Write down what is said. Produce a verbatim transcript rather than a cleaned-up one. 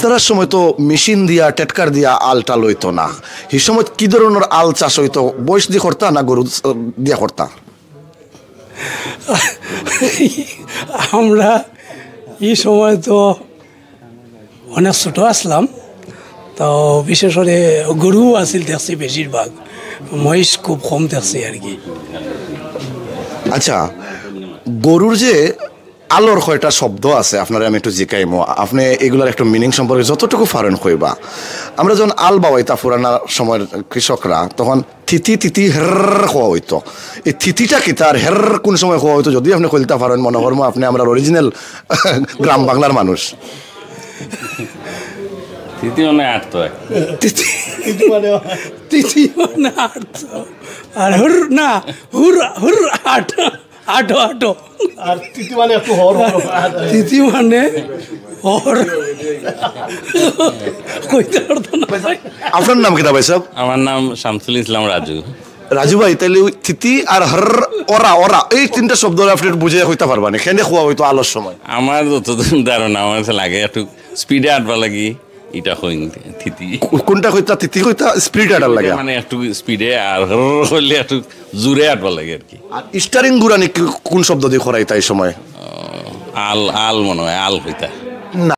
তারার সময় তো মেশিন দিয়া, টেটকার দিয়া আলটা লইতো না। এই সময় কি ধরনের আল চাষ হইতো? বইস দি করতা না গরু, আহ, দিয়া করতা? আমরা এই সময় তো অনেক ছোট আসলাম, তো বিশেষ করে গরু আছিল দেখছি বেশিরভাগ, মহিষ খুব কম দেখছি আর কি। আচ্ছা, গরুর যে আলর কয়টা শব্দ আছে, আপনারে আমি একটু জিকাইমু, আপনি এগুলার একটু মিনিং সম্পর্কে যতটুকু পারেন কইবা। আমরা যখন আল বাওয়াইতা পুরানা সময়ের কৃষকরা, তখন থিতি থিতি হের কওয়া হইতো। এই থিতিটা কিতা আর হের কোন সময় কওয়া হইতো, যদি আপনি কইতা পারেন, মনে করবো আপনি আমরা অরিজিনাল গ্রাম বাংলার মানুষ। থিতি মানে আটতো হয়। তিথি, তিথি মানে আট। আর হুর না, হুর, হুর আট, আটো, আটো। আর তিথি মানে একটু হর হর। তিথি মানে হর। কইতে পারতো না। আপনার নাম কিতা ভাই সাহেব? আমার নাম শামসুল ইসলাম রাজু। রাজু ভাই, তাহলে ওই থিতি আর হর, ওরা, ওরা, এই তিনটা শব্দ আপনি একটু বুঝে কইতা পারবা না, কেনে কওয়া হইতো আলর সময়? আমার যতদূর ধারণা, আমার কাছে লাগে একটু স্পিডে আটবা লাগি, এটা হইন থিতি। কো-, কোনটা কইতা, থিতি কইতা, স্পিড আটার লাগে? মানে একটু স্পিডে আর হর হইলে একটু জোরে আটবা লাগে আর কি। আর স্টারিং ঘুরানি কি-, কোন শব্দ দিয়ে করাইতা এই সময়? আল, আল মনে হয়, আল হইতা। না,